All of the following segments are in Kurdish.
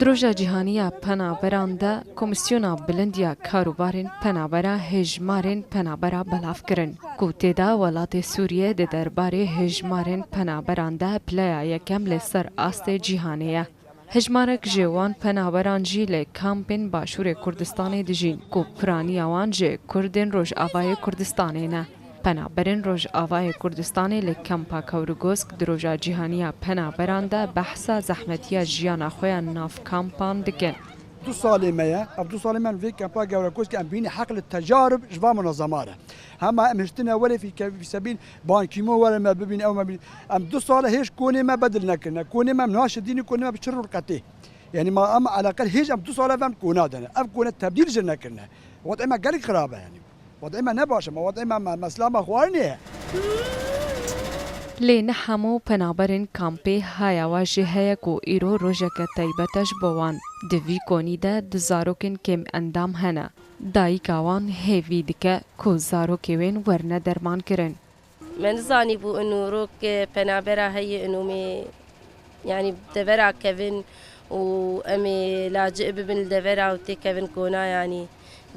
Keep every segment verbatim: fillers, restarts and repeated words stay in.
Di Roja Cîhanî ya Penaberan de Komîsyona Bilind ya Karûbarên Penabera hêjmarên penabera belav kirin, ku tê de welatê Sûriye di derbarê hêjmarên penaberan de pileya yekem li ser astê cîhanê ye. Hêjmarek ji wan penaberan jî li kampên Başûrê Kurdistanê dijîn, ku piraniya wan ji Kurdên Rojavayê Kurdistanê ne. Penaberên Rojavayê Kurdistanê li Kampa Kewrgosk di Roja Cîhanî ya Penaberan de behsa zehmetiya jiyana xwe ya nav kampan dikin. Du salê me ye. Ev du salê me em vê kampa Gewrekoskê em bînî heq li tecarib ji van munezema re. Hema em hiştine welê fî ke-, fî sebîl Ban Kîmon were me bibîn, ew me bîn. Em du sal e hêj konê me bedil nekirine. Konê me em niha şidînî konê me bi çi rû qetê. Yanî ma em eleqel hêj em du sal e ve em kona de ne. Ev kone tebdîl jî nekirine. Wadê me gelek xirab e yanî. Wadê me ne baş e, ma wadê me, me, mesela me xwarinê ye. Lê ne hemû penaberên kampê haya wa jî heye ku îro rojeke taybet e ji bo wan. Di vî konî de du zarokên kêm endam hene. Dayika wan hêvî dike ku zarokê wên werne dermankirin. Me nizanîbû ino rok penabera heye, ino me, yanî, devera kevin û em ê lacih bibin li devera û têkevin kona, yanî.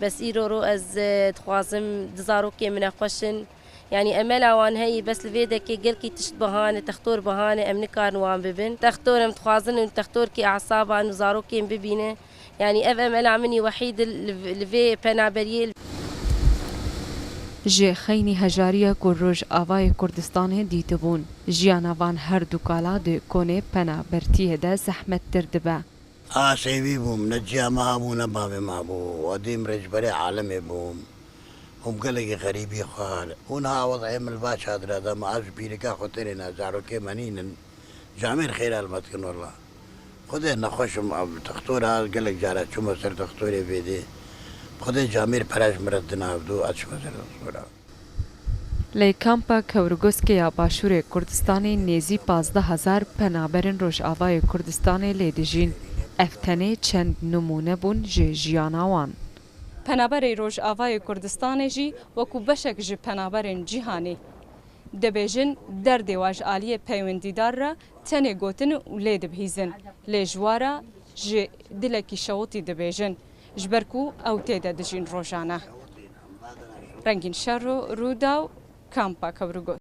Bes îro ro ez, e, dixwazim di zarokê min e xweş in. Yanî, emela wan heye, bes li vê dekê gelkî tişt bihane, textor bihane, em nikarin wan bibin. Textor em dixwazin in textorkî esaban û zarokên bibîne. Yanî ev emela min î wehîd li, li vê penaberiyê. Ji xeynî hejariya ku Rojavayê Kurdistanê dîtibûn, jiyana van her du kala di konê penabertiyê de zehmettir dibe. A sêvî bûm, ne ciya me habû, ne bavê me habû. Wadî min rê ji berê alemê bûm. Hûn gelekî xerîbî xwar. Hûn ha wezayê min li va çadira de me, ez ji pîrika xwe tenê ne, zarokê me nînin. Camêr xêra li me dikin wela. Xwedê nexweş im, ev textor a, gelek cara çûme ser textorê vêdê. Xwedê camêr pere ji min re dina, ev du ez çûme ser textora. Lê kampa Kewrgoskê ya Başûrê Kurdistanê nêzî pazdeh hezar penaberên Rojavayê Kurdistanê lê dijîn. Ev tenê çend nimûne bûn ji jiyana wan. Penaberê Rojavayê Kurdistanê jî wekû beşek ji penaberên cîhanê dibêjin, derdê wa ji aliyê peywendîdar re tenê gotin û lê dibihîzin, lê ji wa re ji dilekî şewitî dibêjin, ji ber ku ew tê de dijîn rojane. Rengîn Şero, Rûdaw, Kampa Kewrgosk.